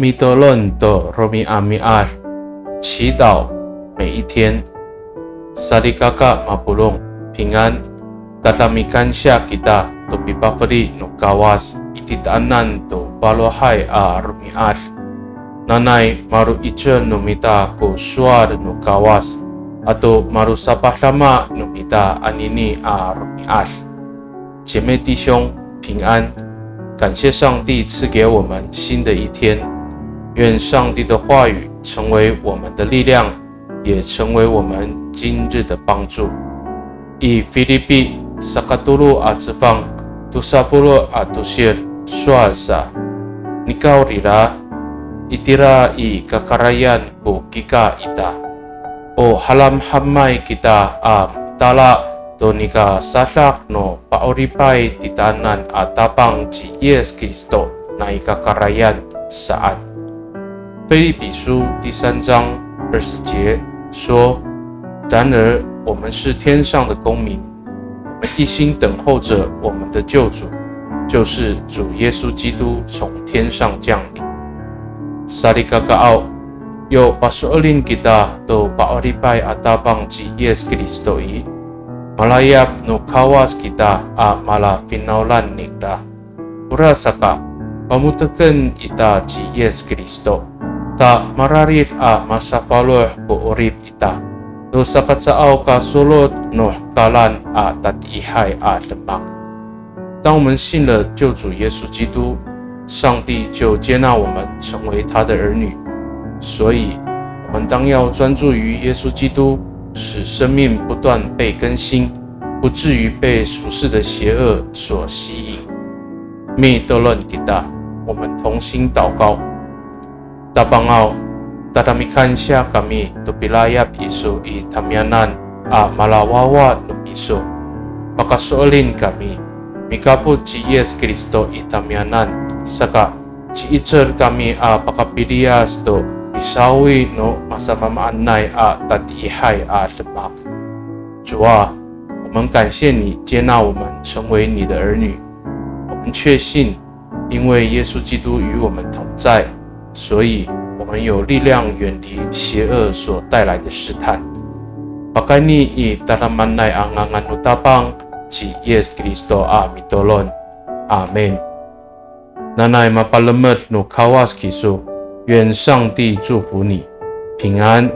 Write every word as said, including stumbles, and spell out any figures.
Mitolon to romi'ami'ad, 祈祷每一天。Salikaka mapolong, 平安。Tada mikansiya kita to pipafeli no Kawas i titaanan to falohay a romi'ad. Nanay malo'icel no mita ko sowal no Kawas, ato malosapadama no mita anini a romi'ad. 姐妹弟兄平安，感谢上帝赐给我们新的一天，愿上帝的话语成为我们的力量，也成为我们今日的帮助。I Filipi sakatolo a cefang tosa polo' a tosil sowal sa, nikawrira, itira i kakarayan ko kika ita, o halamhamay kita a mitala to nika sadak no pa'oripay titaanan a Tapang ci Yis Kristo nai kakarayan saan. 腓立比书第三章二十节说，然而我们是天上的公民，我们一心等候着我们的救主，就是主耶稣基督从天上降临。Salikakaaw, yo paso'elin kita to pa'oripay a Tapang ci Yis Kristo i, malayap no Kawas kita a malafinawlan ningra. Orasaka, pamoteken ita ci Yis Kristo, ta mararid a masafaloh ko 'orip ita to sakacaaw ka solot no hekalan a tatiihay a demak. 当我们信了救主耶稣基督，上帝就接纳我们成为他的儿女。所以，我们当要专注于耶稣基督，使生命不断被更新，不至于被俗世的邪恶所吸引。Mitolon kita, 我们同心祷告。Tapangaw, tada mikansiya kami to pilayap iso i tamiyanan a malawawa no miso. Pakaso'elin kami, mikapot ci Yis Kristo i tamiyanan, saka ci'icel kami a pakapiliyas to pisawi no masamaamaanay a tatiihay a demak. 主啊，我们感谢你接纳我们成为你的儿女，我们确信 因为耶稣基督与我们同在，所以我们有力量远离邪恶所带来的试探。Pakayni i tadamaanay a ngangan no Tapang ci Yis Kristo a mitolon. Amin. Nanay mapalemed no Kawas kiso, 愿上帝祝福你，平安。